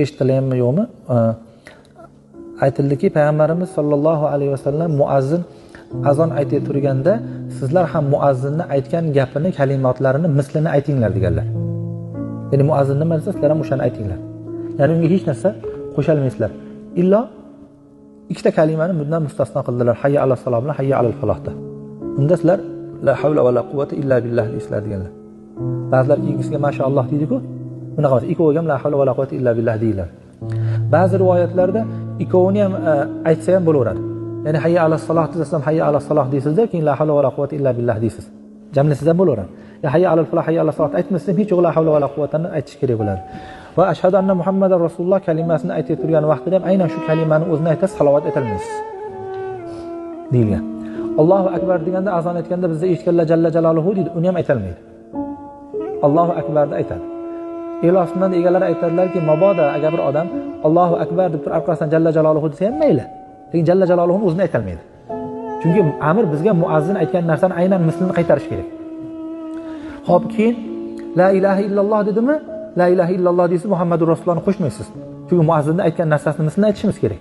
Eshitilyapmi, yo'qmi? Aytildiki, payg'ambarimiz sollallohu alayhi vasallam muazzin azon aytib turganda, sizlar ham muazzinni aytgan gapini, kalimotlarini mislini aytinglar deganlar. Ya'ni muazzin nima desa, sizlar ham o'shani aytinglar. Ya'ni unga hech narsa qo'shalmaysizlar. Illo ikkita kalimani bundan mustasno qildilar. Hayya ala saloh bilan hayya alal falohda. Unda sizlar la havla va la quvvata illa billah deysizlar deganlar. Ba'zilar keyingisiga mashaalloh deydi-ku. Bunaqa emas. Ikkoviga ham la havla va la quvvata illa billah deyiladi. Ba'zi rivoyatlarda ikkovini ham aytsa ham bo'laveradi. Ya'ni hayya ala saloh desam, hayya ala saloh deysizda, keyin la havla va la quvvata illa billah deysiz. Jamlasangiz ham bo'laveradi. Ya hayya alal falah, hayya ala saloh aytmasam hech yo'q la havla va la quvvatani aytish kerak bo'ladi. Va ashhadu anna Muhammadar rasululloh kalimasini aytib turgan vaqtida ham aynan shu kalimani o'zini aytasiz, salovat aytolmaysiz deyilgan. Allohu akbar deganda, azon aytganda bizda eshitganlar jalla jaloluhu deydi, uni ham aytolmaydi. Allohu akbarni aytadi. E'lon egalari aytadilarki, mabodo agar bir odam Allohu akbar deb turib orqasidan jalla jaloluhu desa ham mayli. Lekin jalla jaloluhuni o'zini aytolmaydi. Chunki amir bizga muazzin aytgan narsani aynan mislini qaytarish kerak. Xo'p, keyin la ilaha illalloh dedimi? La ilaha illalloh deysiz, Muhammadur rasulullohni qo'shmaysiz. Chunki muazzinni aytgan narsasini mislini aytishimiz kerak.